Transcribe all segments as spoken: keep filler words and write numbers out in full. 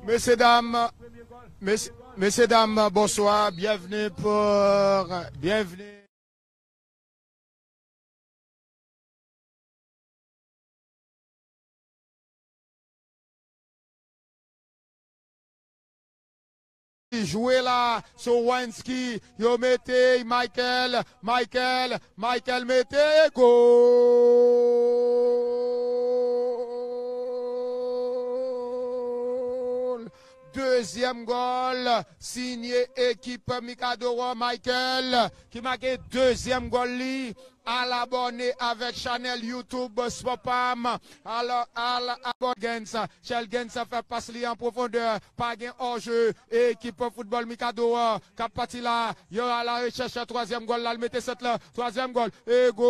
Mesye dam, mes-, mesye dam, bonswa, byenvni pou, byenvni. Jwe la, Sowanski, yo mete Michael, Michael, Michael mete gol. Dezyèm gòl, sinye ekip Mikado an, Michael, ki make dezyèm gòl li. Al abòne avèk chanèl YouTube Sport Pam. Al, al abòne. Gens, Chel Gens fè pas li an pwofondè. Pa gen hors-jeu. Ekip foutbòl Mikado an k ap pati la. Yo a la rechèch twazyèm gòl la. L mete sèt la. Twazyèm gòl. E gòl!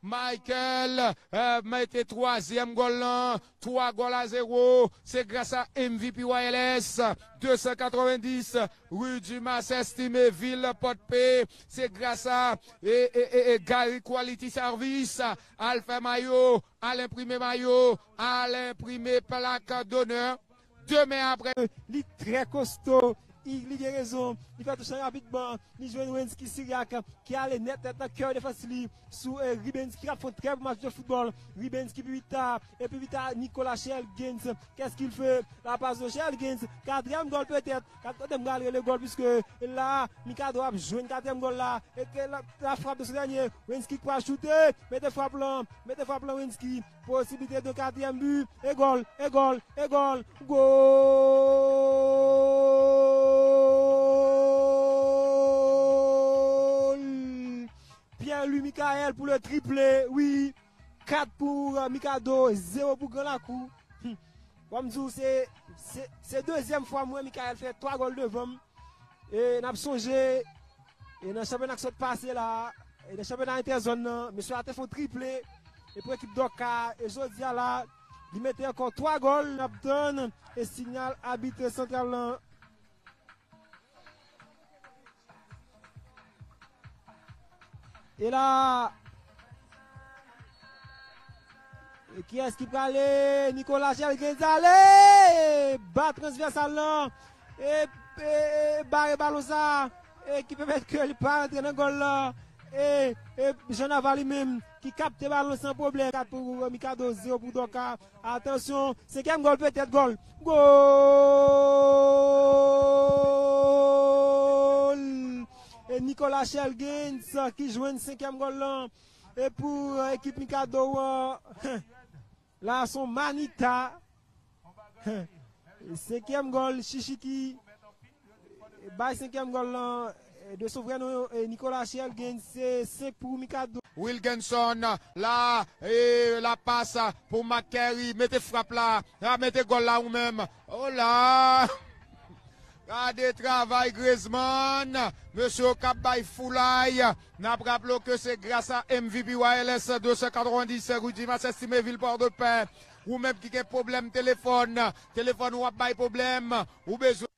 Michael, euh, mete twazyèm gòl lan. Twa gòl a zewo. Se gras a M V P Y L S. De san katrevenndis. Rue du Mas Estimé, vil Pòdpe. Se gras a, e, e, e, e Gary Quality Service. Al fè mayo, al enprime mayo, al enprime plak donè. Demen apre. Li trè kosto, li, li gen rezon, li fè touch lan rapidman, li jwenn Wensky Syriac ki ale nèt nèt nan kè defans li sou, eh, Ribenski k ap fè yon trè bon match de foutbòl. Ribenski pi pita, epi pita Nicolas Chel Gens. Qu'est-ce qu'il fait? La passe de Chel Gens. Katriyèm gòl petèt. Kat-, kote m pral rele gòl, piske la, Mikado ap jwenn katriyèm gòl la. E ke la, la frap de ce dernier. Wensky k pral choute. Mete frap lan. Mete frap lan, Wensky. Posibilite de katriyèm bi. E gòl, e gòl, e gòl. Gòl! Pierre-Louis Michael pour le triplé. Oui. Kat pou, euh, Mikado, zewo pou Gran Lakou. Hmm. Bon, m di w, se, se, se dezyèm fwa m wè Michael fè twa gòl devan m. E n ap sonje, e nan chanpyona k sot pase la, e nan chanpyona entèzòn nan, mesye a te fè yon triple, e pou ekip Dòka, e jodi a la, li mete ankò twa gòl, n ap tann, e sinyal abit santral lan. E la, e kiyès ki prale? Nicolas Chelgens ale! Ba transvèsal lan. E, e, e bare balon sa. E ki pèmèt ke li pa rantre nan gòl la. E, e Jean Nava li menm ki kapte balon san pwoblèm. Kat pou Mikado, zewo pou Dòka. Atansyon, senkyèm gòl petèt, gòl. Gòl! E Nicolas Chelgens ki jwenn senkyèm gòl lan. E pou, euh, ekip Mikado an, la se yon manita. Senkyèm gòl, Chichiki. Bay senkyèm gòl lan, eh, de son vrè non, eh, Nicolas Chelgens, se senk pou Mikado. Wilgenson, la, eh, la pas pou Marc Kerry, mete frap la, la, mete gòl la ou menm. Oh la! Gade travay Griezmann, mesye yo k ap bay foulay. N ap raple w ke se gras a M V P Y L S de san katrevenndis, Rudy Mas Estimé, vil Pòdepè. Ou menm ki gen pwoblèm telefòn, telefòn ou ap bay pwoblèm, ou bezwen